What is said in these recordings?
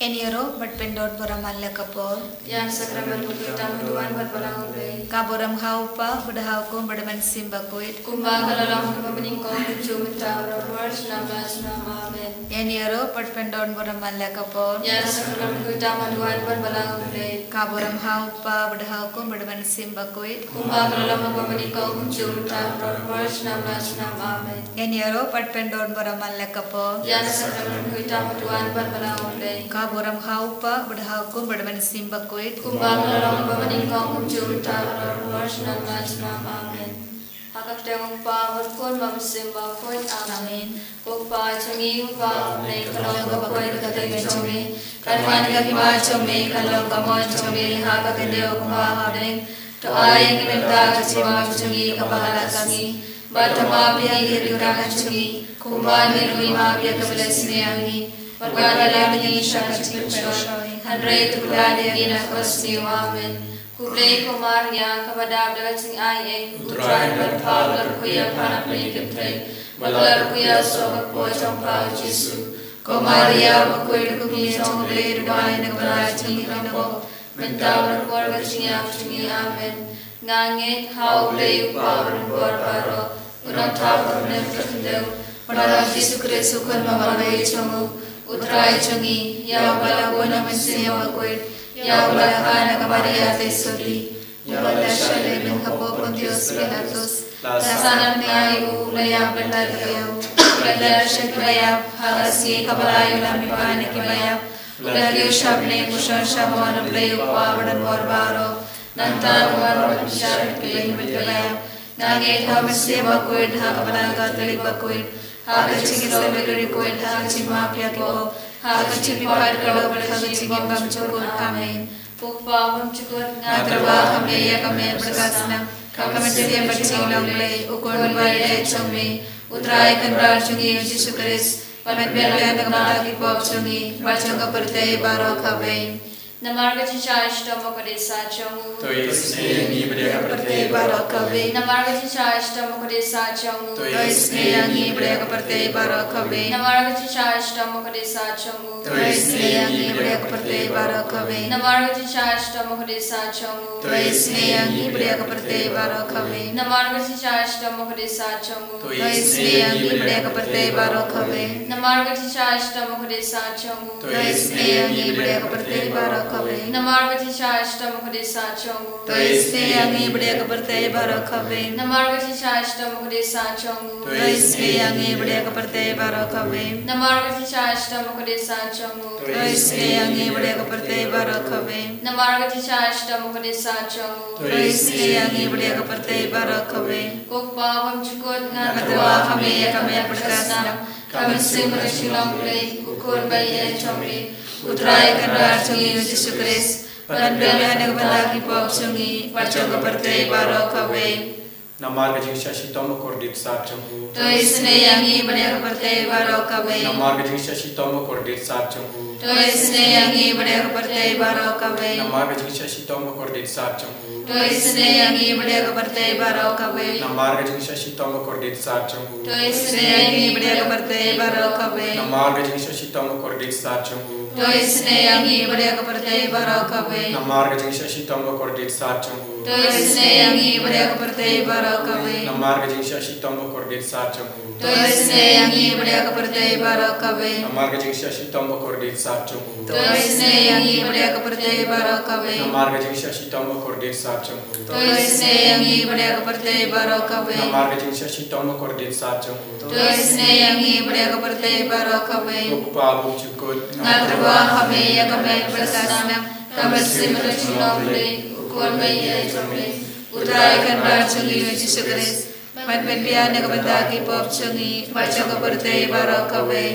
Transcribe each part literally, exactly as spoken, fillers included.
Yn ïaroh bad pyndon burom man la ka por. Ïa ka sakramen ba khuid tam haduh ban balang U Blei. Ka burom ha U Kpa, bad ha U Khun, bad ha U Mynsiem Bakhuid. Kumba ka la long ha kaba nyngkong, kumjuh mynta, baroh por, shnam la shnam. Amen. Yn ïaroh bad pyndon burom man la ka por. Ïa ka sakramen ba khuid tam haduh ban balang U Blei. Ka burom ha U Kpa, bad ha U Khun, bad ha U Mynsiem Bakhuid. Kumba ka la long ha kaba nyngkong, kumjuh mynta, baroh por, shnam la shnam. Amen. Yn ïaroh bad pyndon burom man la ka por. Ïa ka sakramen ba khuid tam haduh ban balang U Blei. Ka burom ha U Kpa, bad ha U Khun, bad ha U Mynsiem Bakhuid. Kumba ka la long ha kaba nyngkong, kumjuh mynta, baroh por, shnam la shnam. Amen. Ha ka kyrteng U Kpa, bad U Khun, bad U Mynsiem Bakhuid. Amen. Amen. Ko Kpa jong ngi uba ha bneng, ka long kaba khuid ka kyrteng jong me. Kan wan ka hima jong me, kan long ka mon jong me ha ka khyndew kumba ha bneng. To ai ïa ngi mynta ka jingbam jong ngi kaba ha la ka sngi. Bad to map ïa ngi ki kyrdan jong ngi, kumba ngi ruh ngi map ïa kiba la isynei ïa ngi. Bad wat ïalam ngi sha ka jingpynshoi, hynrei to kylliang ïa ngi na ka basniew. Amen. Khublei ko Maria, kaba dap da ka jingai ei, U Trai u don bad pha, la kyrkhu ïa pha na pyrthei, bad la kyrkhu ïa u soh bakhuid jong pha u Jisu. Ko Maria bakhuid, ka kmie jong U Blei, duwai na ka bynta jong ngi ki kynhun, mynta bad ha ka por ka jingïap jong ngi. Amen. Nga ngeit ha U Blei U Kpa uba don bor baroh, U Nongthaw uba ha bneng bad ha ka khyndew, bad ha u Jisu Khrist u Khun ba marwei jong u, U Trai jong ngi, ïa uba la bun na u Mynsiem Bakhuid, ïa uba la kha na ka Maria Theisotti, uba la shah lehnoh hapoh Pontius Pilatus, la sah na bneng, u la ïap bad la kynmaw, u la leit sha kiba ïap, ha ka sngi kaba lai u la mih pat na kiba ïap, u la kiew sha bneng, u shong sha kmon U Blei U Kpa uba don bor baroh. Nangta u wan ban bishar ïa kiba im bad kiba ïap. Nga ngeit ha u Mynsiem Bakhuid, ha ka Balang Katholik bakhuid, ha ka jingïaseng bakhuid, ha ka jingmap ïa ki pop, ha ka jingpynïap ka doh bad ha ka jingim bymjukut. Amen. Ko Kpa bymjukut, nga tyrwa ha me ïa ka met bad ka snam, ka mynsiem bad jinglong Blei, U Khun ba ïeit jong me, U Trai Kynrad jong ngi U Jisu Khrist, ban pynbiang na ka bynta ki pop jong ngi bad jong ka pyrthei baroh kawei. Namar ka jingshisha shitom ba kordit sat jong u. To isynei ïa ngi bad ïa ka pyrthei baroh kawei. Namar ka jingshisha shitom ba kordit sat jong u. To isynei ïa ngi bad ïa ka pyrthei baroh kawei. Namar ka jingshisha shitom ba kordit sat jong u. To isynei ïa ngi bad ïa ka pyrthei baroh kawei. Namar ka jingshisha shitom ba kordit sat jong u. To isynei ïa ngi bad ïa ka pyrthei baroh kawei. Namar ka jingshisha shitom ba kordit sat jong u. To isynei ïa ngi bad ïa ka pyrthei baroh kawei. Namar ka jingshisha shitom ba kordit sat jong u. To isynei ïa ngi bad ïa ka pyrthei baroh kawei. Namar ka jingshisha shitom ba kordit sat jong u. To isynei ïa ngi bad ïa ka pyrthei baroh kawei. Namar ka jingshisha shitom ba kordit sat jong u. To isynei ïa ngi bad ïa ka pyrthei baroh kawei. Namar ka jingshisha shitom ba kordit sat jong u. To isynei ïa ngi bad ïa ka pyrthei baroh kawei. Namar ka jingshisha shitom ba kordit sat jong u. To isynei ïa ngi bad ïa ka pyrthei baroh kawei. Ko Kpa bymjukut, nga tyrwa ha me ïa ka met bad ka snam, ka mynsiem bad ka jinglong Blei, U Khun ba ïeit jong me, U Trai Kynrad jong ngi U Jisu Khrist, ban pynbiang na ka bynta ki pop jong ngi bad jong ka pyrthei baroh kawei. Namar ka jingshisha shitom ba kordit sat jong u. To isynei ïa ngi bad ïa ka pyrthei baroh kawei. Namar ka jingshisha shitom ba kordit sat jong u. To isynei ïa ngi bad ïa ka pyrthei baroh kawei. Namar ka jingshisha shitom ba kordit sat jong u. To isynei ïa ngi bad ïa ka pyrthei baroh kawei. Namar ka jingshisha shitom ba kordit sat jong u. To isynei ïa ngi bad ïa ka pyrthei baroh kawei. Namar ka jingshisha shitom ba kordit sat jong u. To isynei ïa ngi bad ïa ka pyrthei baroh kawei. Namar ka jingshisha shitom ba kordit sat jong u. To isynei ïa ngi bad ïa ka pyrthei baroh kawei. Namar ka jingshisha shitom ba kordit sat jong u. To isynei ïa ngi bad ïa ka pyrthei baroh kawei. Namar ka jingshisha shitom ba kordit sat jong u. To isynei ïa ngi bad ïa ka pyrthei baroh kawei. Namar ka jingshisha shitom ba kordit sat jong u. To isynei ïa ngi bad ïa ka pyrthei baroh kawei. Namar ka jingshisha shitom ba kordit sat jong u. To isynei ïa ngi bad ïa ka pyrthei baroh kawei. Ko Kpa bymjukut, nga tyrwa ha me ïa ka met bad ka snam, ka mynsiem bad ka jinglong Blei, U Khun ba ïeit jong me, U Trai Kynrad jong ngi U Jisu Khrist, ban pynbiang na ka bynta ki pop jong ngi bad jong ka pyrthei baroh kawei.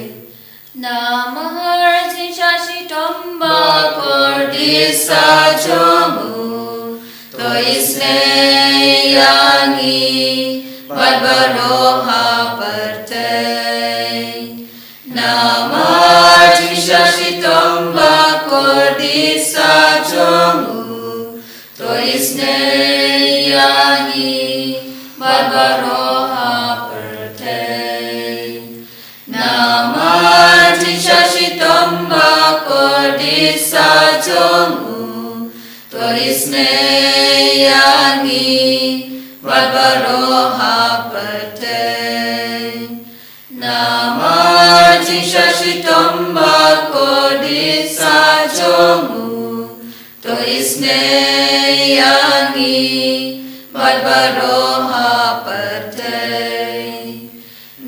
Namar ka jingshisha shitom ba kordit sat jong u, to isynei ïa ngi bad baroh ha pyrthei. Namar ka jingshisha shitom ba kordit sat jong u, to isynei ïa ngi bad baroh ha pyrthei. Namar ka jingshisha shitom ba kordit jong u, to isynei ïa ngi bad baroh ha pyrthei. Namar jingshah shitom ba kordit sah jong u, to isynei ïa ngi bad baroh ha pyrthei.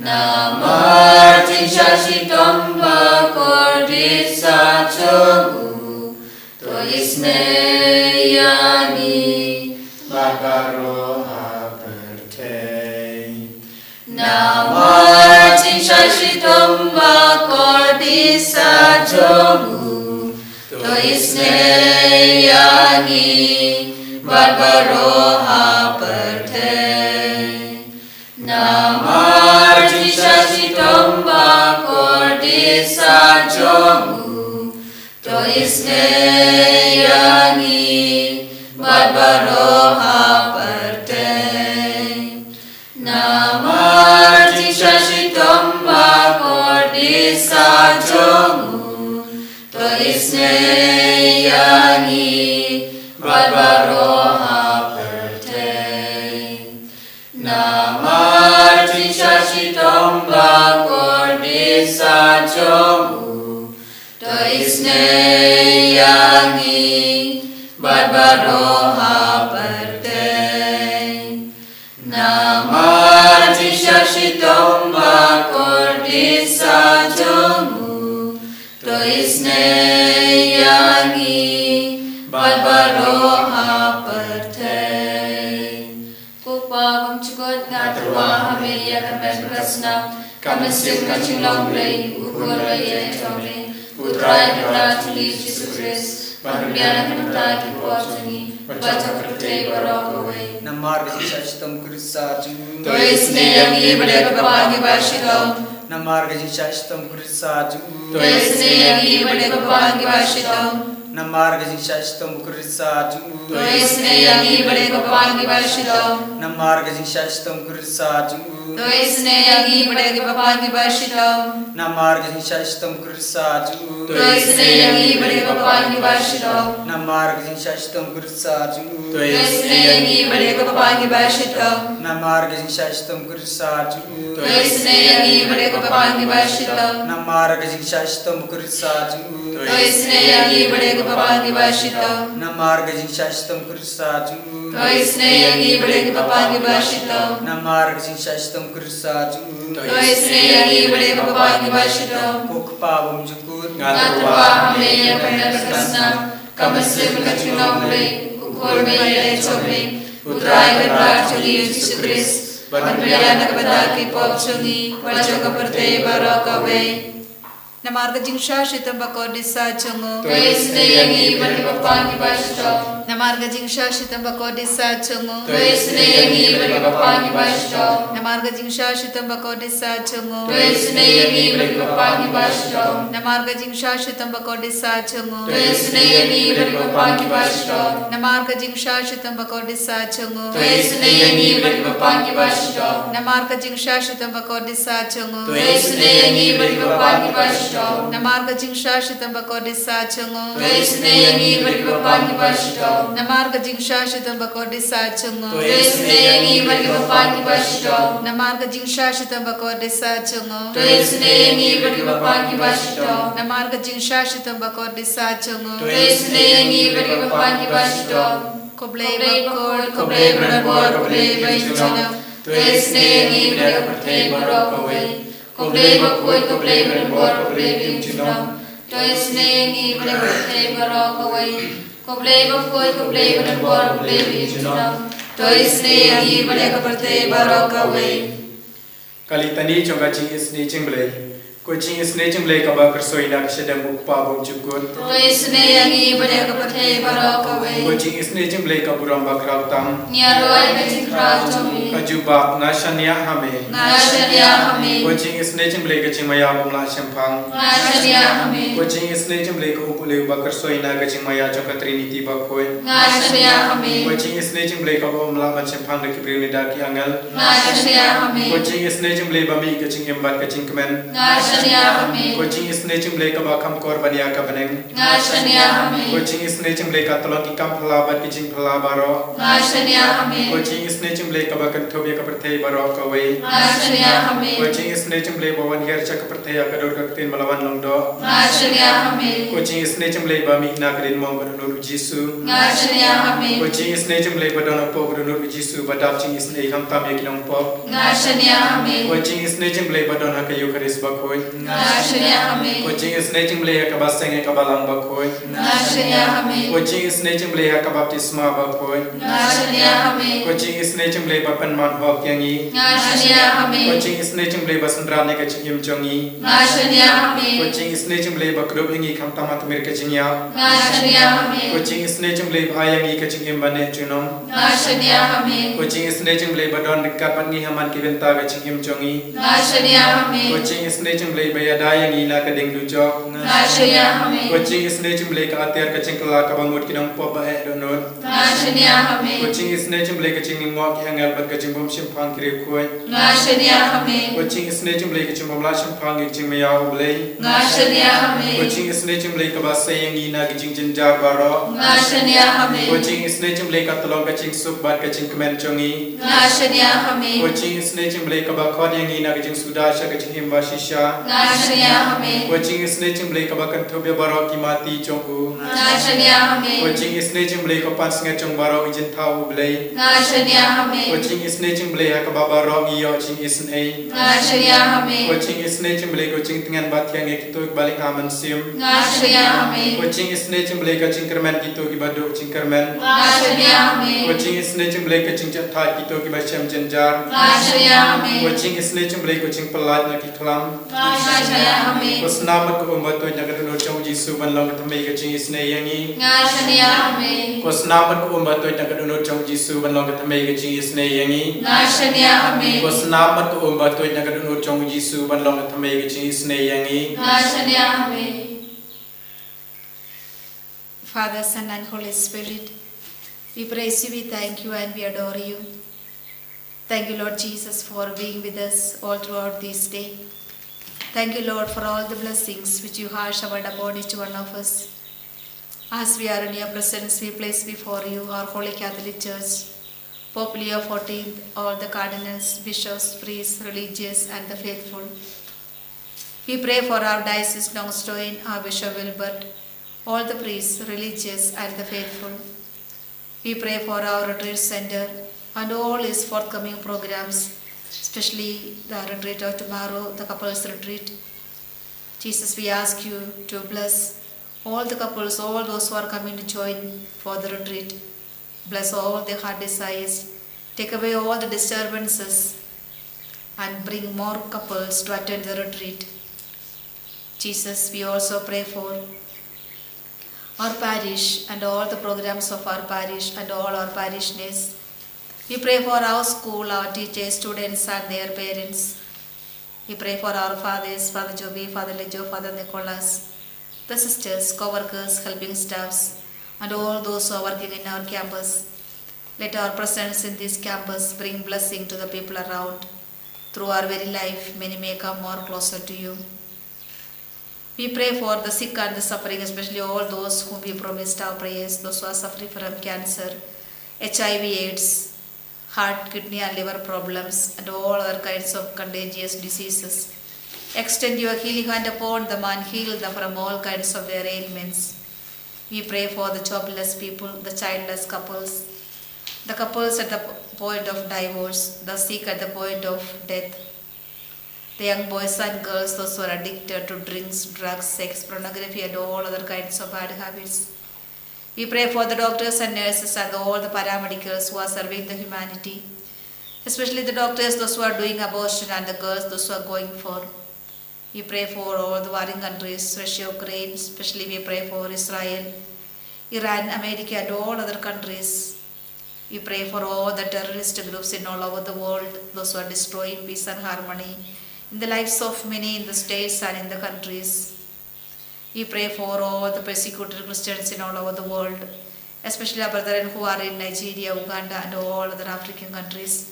Namar jingshah shitom ba kordit sah jong u, to isynei ïa ngi bad baroh ha pyrthei. Namar jingshah shitom ba kordit sah jong u, to isynei ïa ngi bad baroh ha pyrthei. Namar jingshah shitom ba kordit sah jong u, to isynei ïa ngi bad baroh ha pyrthei. Namar jingshah shitom ba kordit sah jong u, to isynei ïa ngi bad baroh ha pyrthei. Namar jingshah shitom ba kordit sah jong u, to isynei ïa ngi bad baroh ha pyrthei. Namar jingshah shitom ba kordit sah jong u, to isynei ïa ngi bad baroh ha pyrthei. Ko Pa bymjukut, nga tyrwa ha me ïa ka met ka snam, ka mynsiem ka jinglong Blei, u Khun ba ïeit jong me, u Trai Kynrad jong ngi Jisu Khrist, ban pynbiang na ka bynta ki pop jong ngi bad jong ka pyrthei baroh kawei. Namar ka jingshah shitom kordit sah jong u, to isynei ïa ngi bad ïa ki paidbah kiba shitom. Namar ka jingshah shitom kordit sah jong u, to isynei ïa ngi bad ïa ki paidbah kiba shitom. Namar ka jingshah shitom kordit sah jong u, to isynei ïa ngi bad ïa ki paidbah kiba shitom. Namar ka jingshah shitom kordit sah jong u, to isynei ïa ngi bad ïa ki paidbah kiba shitom. Namar ka jingshah shitom kordit sah jong u, to isynei ïa ngi bad ïa ki paidbah kiba shitom. Namar ka jingshah shitom kordit sah jong u, to isynei ïa ngi bad ïa ki paidbah kiba shitom. Namar ka jingshah shitom kordit sah jong u, to isynei ïa ngi bad ïa ki paidbah kiba shitom. Namar ka jingshah shitom kordit sah jong u, to isynei ïa ngi bad ïa ki paidbah kiba shitom. Namar ka jingshah shitom kordit sah jong u, to isynei ïa ngi bad ïa ki paidbah kiba shitom. Namar ka jingshah shitom kordit sah jong u, to isynei ïa ngi bad ïa ki paidbah kiba shitom. Ko Kpa bymjukut, nga tyrwa ha me ïa ka met ka snam, ka mynsiem ka jinglong Blei, u Khun ba ïeit jong me, u Trai Kynrad jong ngi Jisu Khrist, ban pynbiang na ka bynta ki pop jong ngi bad jong ka pyrthei baroh kawei. Namar ka jingshah shitom ba kordit sah jong u, to isynei ïa ngi bad ïa ki paidbah kiba shitom. Namar ka jingshah shitom ba kordit sah jong u, to isynei ïa ngi bad ïa ki paidbah kiba shitom. Namar ka jingshah shitom ba kordit sah jong u, to isynei ïa ngi bad ïa ki paidbah kiba shitom. Namar ka jingshah shitom ba kordit sah jong u, to isynei ïa ngi bad ïa ki paidbah kiba shitom. Namar ka jingshah shitom ba kordit sah jong u, to isynei ïa ngi bad ïa ki paidbah kiba shitom. Namar ka jingshah shitom ba kordit sah jong u, to isynei ïa ngi bad ïa ki paidbah kiba shitom. Namar ka jingshah shitom ba kordit sah jong u, to isynei ïa ngi bad ïa ki paidbah kiba shitom. Namar ka jingshah shitom ba kordit sah jong u, to isynei ïa ngi bad ïa ki paidbah kiba shitom. Namar ka jingshah shitom ba kordit sah jong u, to isynei ïa ngi bad ïa ki paidbah kiba shitom. Namar ka jingshah shitom ba kordit sah jong u, to isynei ïa ngi bad ïa ki paidbah kiba shitom. Ko Blei bakhuid, ko Blei badonbor, ko Blei baïeit junom, to isynei ïa ngi bad ïa ka pyrthei baroh kawei. Ko Blei bakhuid, ko Blei badonbor, ko Blei baïeit junom, to isynei ïa ngi bad ïa ka pyrthei baroh kawei. Ko Blei bakhuid, ko Blei badonbor, ko Blei baïeit junom, to isynei ïa ngi bad ïa ka pyrthei baroh kawei. Ka Litani jong ka jingisynei jong u Blei. Ko jingisynei jong u Blei kaba kyrsoi na ka shadem u Kpa bymjukut, to isynei ïa ngi bad ïa ka pyrthei baroh kawei. Ko jingisynei jong u Blei ka burom bakhraw tam, ngi ïaroh ïa ka jingkhraw jong me. Ka jubab, nga shaniah ha me, nga shaniah ha me. Ko jingisynei jong u Blei ka jingmaïa bym lah shemphang, nga shaniah ha me. Ko jingisynei jong u Blei ka Upkhlei uba kyrsoi na ka jingmaïa jong ka Trinity bakhuid, nga shaniah ha me. Ko jingisynei jong u Blei kaba bym lah ban shemphang da ki briew ne da ki angel, nga shaniah ha me. Ko jingisynei jong u Blei ba mih ka jingim bad ka jingkmen, nga Shania ha me. Ko jingisynei jong U Blei kaba kham kor ban ïa ka bneng. Nga shania ha me. Ko jingisynei jong U Blei ka tyllong ki kam phylla bad ki jingphylla baroh. Nga shania ha me. Ko jingisynei jong U Blei kaba kynthup ïa ka pyrthei baroh kawei. Nga shania ha me. Ko jingisynei jong U Blei ba wan hiar sha ka pyrthei ha ka dur ka ktien ba la wan long doh. Nga shania ha me. Ko jingisynei jong U Blei ba mih na ka diengphna ka dohnud U Jisu. Nga shania ha me. Ko jingisynei jong U Blei ba don hapoh ka dohnud U Jisu ba dap jingisynei khamtam ïa ki nongpop. Nga shania ha me. Ko jingisynei jong U Blei ba don ha ka Eukharist bakhuid. Nga shania ha me. Ko jingisynei jong U Blei ha ka Baseng ha ka Balang bakhuid. Nga shania ha me. Ko jingisynei jong U Blei ha ka Baptisma bakhuid. Nga shania ha me. Ko jingisynei jong U Blei ba pynman hok ïa ngi. Nga shania ha me. Ko jingisynei jong U Blei ba synran ïa ka jingim jong ngi. Nga shania ha me. Ko jingisynei jong U Blei ba kdup ïa ngi khamtam ha tmier ka jingïap. Nga shania ha me. Ko jingisynei jong U Blei ba ai ïa ngi ka jingim ba neh junom. Nga shania ha me. Ko jingisynei jong U Blei ba don ryngkat bad ngi ha man ki bynta ka jingim jong ngi. Nga shania ha me. Ko jingisynei jong U Blei ba ïada ïa ngi na ka diengdujok. Nga shania ha me. Ko jingisynei jong U Blei ka atiar ka jingkylla kaba mut ki nongpop ba eh dohnud. Nga shania ha me. Ko jingisynei jong U Blei ka jinglyngngoh ki angel bad ka jingbym shemphang ki riewkhuid. Nga shania ha me. Ko jingisynei jong U Blei ka jingbym lah shemphang ïa ka jingmaïa U Blei. Nga shania ha me. Ko jingisynei jong U Blei kaba sei ïa ngi na ki jingjynjar baroh. Nga shania ha me. Ko jingisynei jong U Blei ka tyllong ka jingsuk bad ka jingkmen jong ngi. Nga shania ha me. Ko jingisynei jong U Blei kaba khot ïa ngi na ka jingsuda sha ka jingim ba shisha. Nga shania ha me. Ko jingisynei jong U Blei kaba kynthup ïa baroh ki mati jong u. Nga shania ha me. Ko jingisynei jong U Blei ka pansngiat jong baroh ki jingthaw U Blei. Nga shania ha me. Ko jingisynei jong U Blei ha kaba baroh ngi ïoh jingisynei. Nga shania ha me. Ko jingisynei jong U Blei ko jingtngen ba thiang ïa kito kiba lynga mynsiem. Nga shania ha me. Ko jingisynei jong U Blei ka jingkyrmen kito kiba duh jingkyrmen. Nga shania ha me. Ko jingisynei jong U Blei ka jingjahthait kito kiba shem jynjar. Nga shania ha me. Ko jingisynei jong U Blei ko jingpyllait na ki khlam. Nga shania ha me. Ko snam bad ko um ba tuid na ka dohnud jong U Jisu ban long ka thymmei ka jingisynei ïa ngi. Nga shania ha me. Ko snam bad ko um ba tuid na ka dohnud jong U Jisu ban long ka thymmei ka jingisynei ïa ngi. Nga shania ha me. Ko snam bad ko um ba tuid na ka dohnud jong U Jisu ban long ka thymmei ka jingisynei ïa ngi. Nga shania ha me. Father, Son, and Holy Spirit, we praise you, we thank you, and we adore you. Thank you, Lord Jesus, for being with us all throughout this day. Thank you, Lord, for all the blessings which you have showered upon each one of us. As we are in your presence, we place before you our Holy Catholic Church, Pope Leo fourteenth, all the cardinals, bishops, priests, religious, and the faithful. We pray for our diocese Nongstoin, our Bishop Wilbert, all the priests, religious, and the faithful. We pray for our retreat center and all its forthcoming programs, especially the retreat of tomorrow, the couples retreat. Jesus, we ask you to bless all the couples, all those who are coming to join for the retreat. Bless all their heart desires. Take away all the disturbances and bring more couples to attend the retreat. Jesus, we also pray for our parish and all the programs of our parish and all our parishioners. We pray for our school, our teachers, students, and their parents. We pray for our fathers, Father Joby, Father Lejo, Father Nicholas, the sisters, co-workers, helping staffs, and all those who are working in our campus. Let our presence in this campus bring blessing to the people around. Through our very life, many may come more closer to you. We pray for the sick and the suffering, especially all those whom we promised our prayers, those who are suffering from cancer, H I V, AIDS, heart, kidney, and liver problems, and all other kinds of contagious diseases. Extend your healing hand upon them and heal them from all kinds of their ailments. We pray for the jobless people, the childless couples, the couples at the point of divorce, the sick at the point of death, the young boys and girls, those who are addicted to drinks, drugs, sex, pornography, and all other kinds of bad habits. We pray for the doctors and nurses and all the paramedicals who are serving the humanity, especially the doctors, those who are doing abortion, and the girls, those who are going for. We pray for all the warring countries, Russia, Ukraine, especially we pray for Israel, Iran, America, and all other countries. We pray for all the terrorist groups in all over the world, those who are destroying peace and harmony in the lives of many in the states and in the countries. We pray for all the persecuted Christians in all over the world, especially our brethren who are in Nigeria, Uganda, and all other African countries.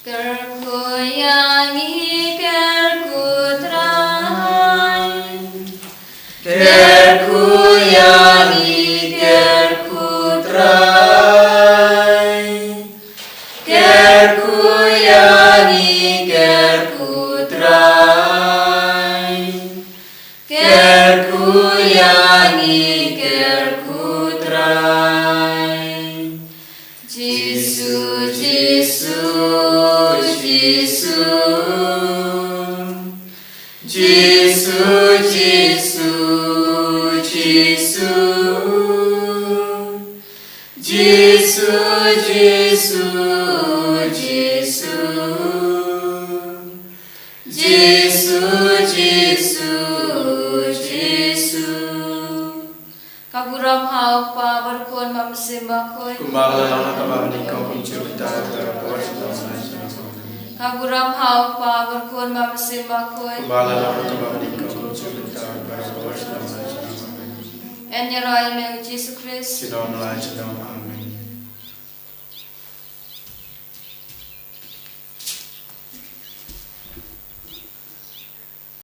Kyrkhu ïa ngi, kyrkhu Trai. Kyrkhu ïa ngi, kyrkhu Trai. Kyrkhu ïa ngi, kyrkhu Trai. Kyrkhu ïa ngi, kyrkhu Trai. Jisu, Jisu, Jisu. Jisu, Jisu, Jisu. Jisu, Jisu, Jisu. Jisu, Jisu, Jisu. Ka burom ha u Kpa bad u Khun bad u Mynsiem Bakhuid. Kumba la long ha kaba nyngkong, kumjuh mynta, bad barabor, sha ïing sha la. Ka burom ha u Kpa bad u Khun bad u Mynsiem Bakhuid. Kumba la long ha kaba nyngkong, kumjuh mynta, bad barabor, sha ïing sha la. Yn ïaroh ïa me ko Jisu Khrist. Junom la junom.